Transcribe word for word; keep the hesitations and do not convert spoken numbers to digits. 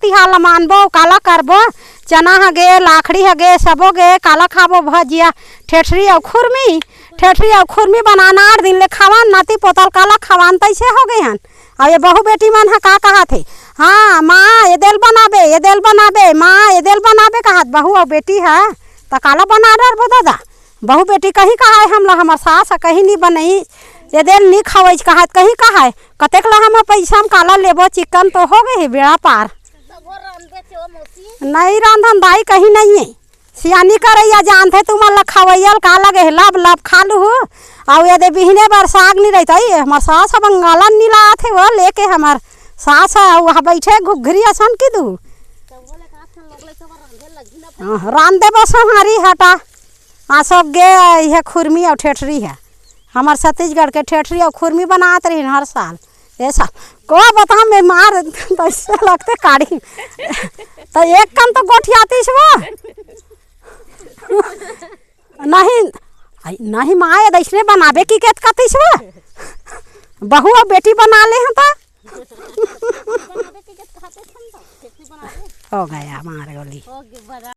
तिहार ला मानबो, काला करबो? चना ह गे, लाखड़ी ह गे, सबो गे, काला खाबो? भजिया, ठेठरी अउ खुरमी, ठेठरी अउ खुरमी बनाना, आठ दिन ले खावन, नाती पोतल काला खावन, तइसे हो गे हन। अउ ये बहू बेटी मन ह का कहत हे, हाँ माँ, ये देल बनाबे, ये देल बनाबे, माँ, ये देल बनाबे कहत बहू अउ बेटी ह, त काला बना डरबो दादा? बहू बेटी कहीं कहाय हमला, हमर सास ह कहीं नी बनई, ये देल नी खवइच कहत कहीं कहाय, कतेक ला हम ह पइसा म काला लेबो, चिकन तो हो गे हे बेड़ा पार। नहीं रांधन दाई कहीं नहीं है, सियानी करैया जानथे तुमन ला खवैया ल का लगे हे, लब लब खा लुहू। अउ यदि बिहने बर साग नी रहित, अई हमर सास ह बंगालन नी लात हे, वो लेके हमर सास ह, वो ह बइठे घुघरी असन की दू। हाँ, रांध देबो सोहारी हटा। आसो गे, इहे खुरमी अउ ठेठरी हे। हमर छत्तीसगढ़ के ठेठरी अउ खुरमी बनात रहिन हर साल। ए साल को बता में मार तइसे लगथे काढ़ी। त एक कन तो गोठियातिस वो। नहीं, आई, नहीं माँ, ये अइसने बनाबे की केत कतिस वो। बहू अउ बेटी बना ले हन त। हो गया मार गोली।